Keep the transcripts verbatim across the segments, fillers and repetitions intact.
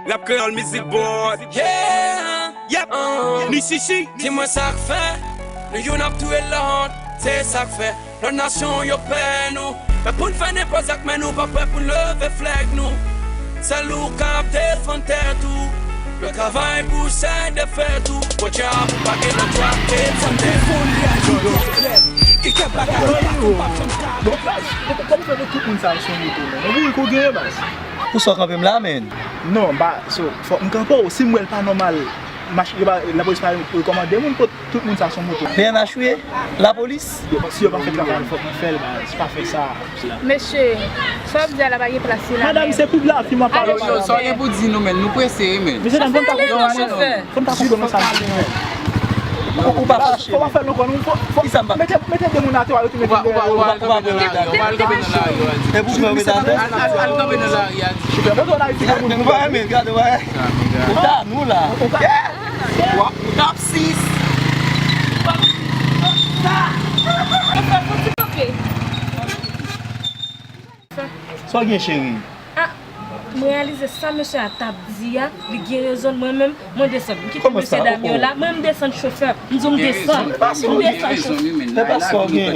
Rap Kreyòl Music Board. Yeah. Yep. Ni chichi. Di mwen sa k fè nou youn ap touye lòt, se sa k fè lòt nasyon yo pè nou. Men pou n fè nenpòt zak, men nou pa prè pou n leve flèg nou. Sèl ou k ap defann tèt ou. Yo travay pou sèy defèt ou. Bon djab, ou pa gen lòt chwa ke defann tèt ou. Kòman w fè met tout moun sa yo sou moto, men? Ou kouri kou genyen, baz. Pou sa w kanpe m la, men. Non, ba, so, fòk m kanpe w. Si m wè l pa nòmal, mach-, yo pa, lapolis pa rekòmande moun pot tout moun sa sou moto. P N H ou ye? Lapolis? Yo, si yo pa fè travay, fòk mwen fè l, baz. Pa fè sa. Mesye, sa w ap di a la pa gen plas li la, men. Madanm, se pou lavi m ap pale. Yo, yo, sa w gen pou di nou, men? Nou prese, men. Mesye dam, fò n ta konprann, fò n ta konprann sa m di, men. Ou, ou pa fache. Fò pa fè nou konn, fò, fò, mete, mete de moun atè, w al rete mete de moun. Ou pa, ou pa, ou pa al kanpe nan lari, ou pa al kanpe nan lari, ou pa al di. E pou fè w mete atè? Al, al, al kanpe nan lari, al di. Chofè moto an Ayiti gen moun. Ou pa renmen, gade, ou pa renmen. Ou ta nou la. Ou ka. Top six. Sa w gen, cheri? Ah, m reyalize sa mesye a t ap di a, li gen rezon, mwen menm, mwen desann. M kite mesye dam yo la, mwen m desann chofè, m di w m desann, m desann chofè. Se pa sa w gen.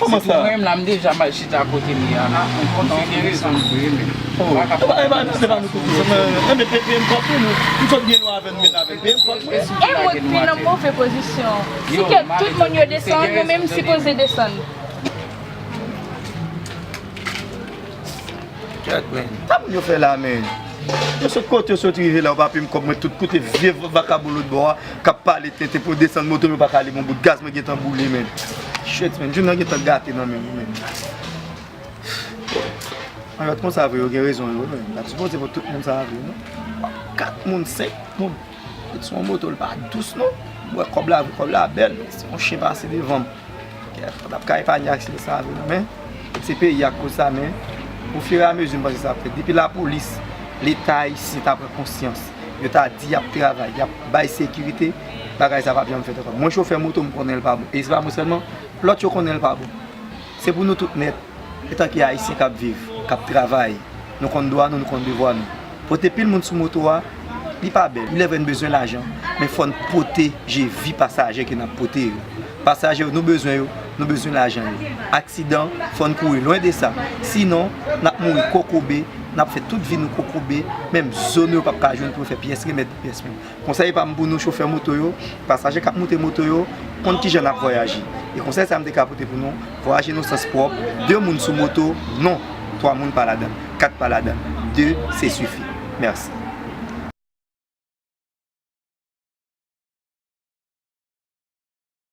Kòman sa? Mwen menm la, m deja mal chita kote m ye a la. Misye gen rezon vre, men. Oh, e pa, e pa, se pa nou tout, men, e, men, peye m kòb pou nou. M sot gen nou avè n, men avè n, peye m kòb. E mwen k vin nan move pozisyon. Si ke tout moun yo desann, mwen menm m sipoze desann. Kèt, men. Sa moun yo fè la, men? Yo sot kote yo sot rive la, yo pa peye m kòb, mwen tout kote vye vakabon lòt bò a k ap pale tenten pou desann moto m, yo pa ka li m yon bout gaz, mwen gentan boule, men. Shit, men, jounen an gentan gate nan men m, men. Anlòt konsa vre, yo gen rezon yo, men. N ap sipoze pou tout moun sa vre, non? Kat moun, senk moun. Met sou yon moto, l pa dous, non. M wè kòb la vre, kòb la bèl, men se yon chen pase devan m. Kèt, n ap ka epanye aksyon sa vre, non, men se peyi a k koz sa, men ofiramezi, m panse sa ap fèt. Depi lapolis, Leta ayisyen ta pran konsyans, yo ta di y ap travay, y ap bay sekirite, bagay sa p ap janm fèt ankò. Mwen, chofè moto, m konnen l pa bon. E se pa mwen sèlman, lòt yo konnen l pa bon. Se pou nou tout nèt, antanke Ayisyen k ap viv, k ap travay, nou konn dwa nou, nou konn devwa nou. Pote pil moun sou moto a, li pa bèl. Li lè vre n bezwen lajan, men fò n pwoteje vi pasaje ke n ap pote yo. Pasaje yo, nou bezwen yo, nou bezwen lajan yo. Aksidan, fò n kouri lwen de sa. Sinon, n ap mouri kokobe, n ap fè tout vi nou kokobe, menm zo nou yo p ap ka jwenn pou yo fè pyès remèd, pyès menm. Konsèy pa m pou nou chofè moto yo, pasaje k ap moute moto yo, konn kijan n ap vwayaje. E konsèy sa m te ka pote pou nou, vwayaje nan sans pwòp, de moun sou moto, non, twa moun pa ladan, kat pa ladan, de, se sifi. Mèsi.